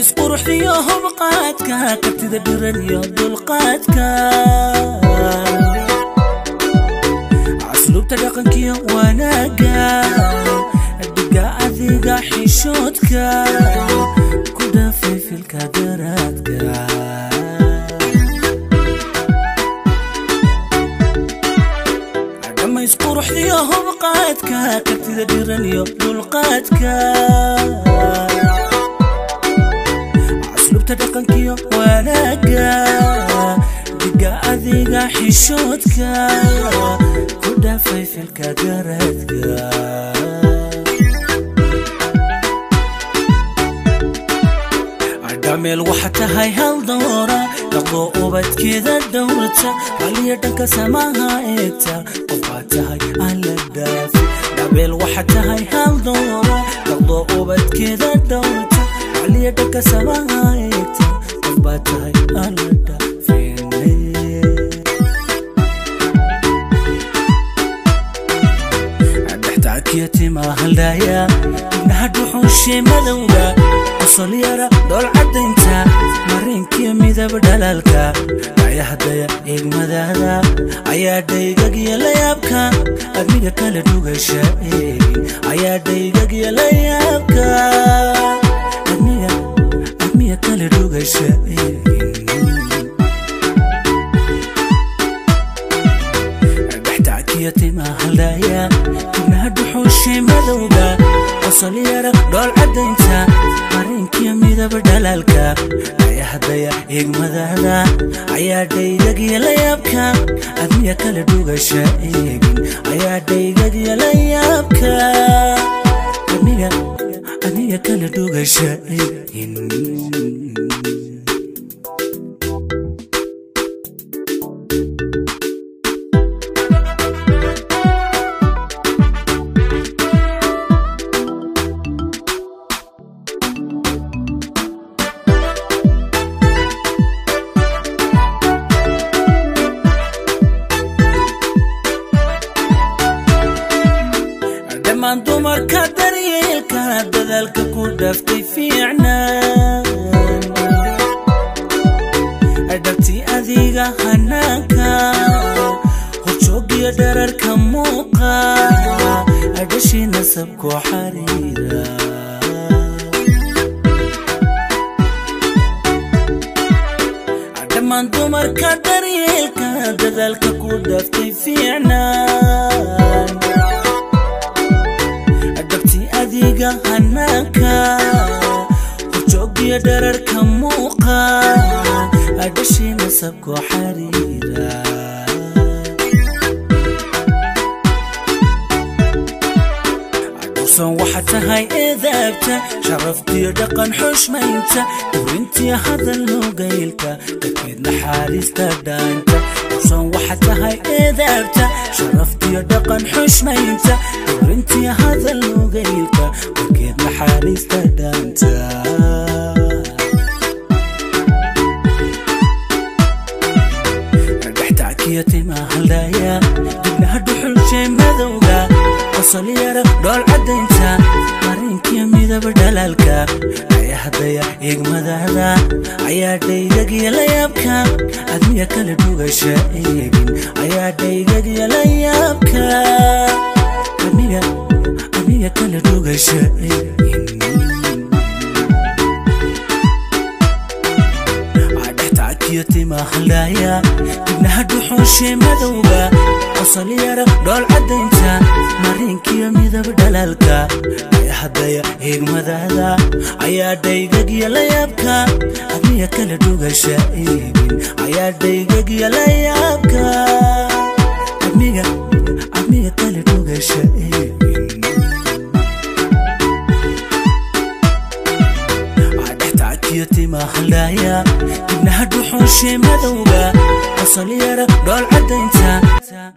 Isquruxiyo hubqaadka, kartida dhiran iyo dulqaadka, asluubta dhaqankiyo wanaaga, dhiga adiga xishoodka ku dhaafay filka garaadka. Dhamaysquruxdiyo hubqaadka, kartida dhiran iyo dulqaadka, dhaqankiyo wanaaga, dhiga adiga xishoodka ku dhaafay filka garaadka. Dhameel waxa tahay hal doora, dhaqo ubadkeeda dhowrta, haliya dhanka samaha eegta, qof baa tahay aan la dhaafi. Dhameel waxa tahay hal doora, dhaqo ubadkeeda dhowrta, haliya dhanka samaha eegta, qof baa tahay aan la dhaafin. Dhextaakiyo timaa haldhaaya, ibnaha dhuxuushe madowga, qosol yara dhool caddaynta, marinkiyo midab dhalaalka, dhayahdaya eegmadaada ayaa dhaygagyo layaabka, admiga kala dhugasha eegin ayaa dhaygagyo layaabka, admiga admiga kala dhugasha eegin. Dhextaakiyo timaa haldhaaya, ibnaha dhuxuushe madowga, qosol yara dhool caddaynta, marinkiyo midab dhalaalka, dhayahdaya eegmadaada ayaa dhaygagyo layaabka, admiga kala dhugasha eegin ayaa dhaygagyo layaabka, admiga admiga kala dhugasha eegin. Dhammaan dumarka daryeelka dadaalka ku dhaaftay fiicnaan, dhabti adiga hanaanka horjoogiyo dherarka muuqa, dhashii nasabku xariira. Dhammaan dumarka daryeelka dadaalka ku dhaaftay fiicnaan, dhabti adiga hanaanka horjoogiyo dherarka muuqa, dhashii nasabku xariira. Dhowrsan waxa tahay eedaabta, sharaftiyo dhaqan xushmaynta, dhowrintiyo hadal nugaylka, kadkeed naxariista dhaanta. Dhowrsan waxa tahay eedaabta, sharaftiyo dhaqan xushmaynta, dhowrintiyo hadal nugaylka, kadkeed naxariista dhaanta. Dhextaakiyo timaa haldhaaya, dibnaha dhuxulshe madowga, qosol yara dhool caddaynta, marinkiyo midab dhalaalka, dhayahdaya eegmadaada ayaa dhaygagyo layaabka, admiga kala dhugasha eegin ayaa dhaygagyo layaabka, admiga admiga kala dhugasha eegin. Dhextaakiyo timaa haldhaaya, dibnaha dhuxuushe madowga, qosol yara dhool caddaynta, marinkiyo midab dhalaalka, dhayahdaya eegmadaada ayaa dhaygagyo layaabka, admiga kala dhugasha eegin ayaa dhaygagyo layaabka, admiga admiga kala dhugasha eegin. Dhextaakiyo timaa Haldhaaya dibnaha dhuxuushe madowga, qosol yara dhool cadaynta.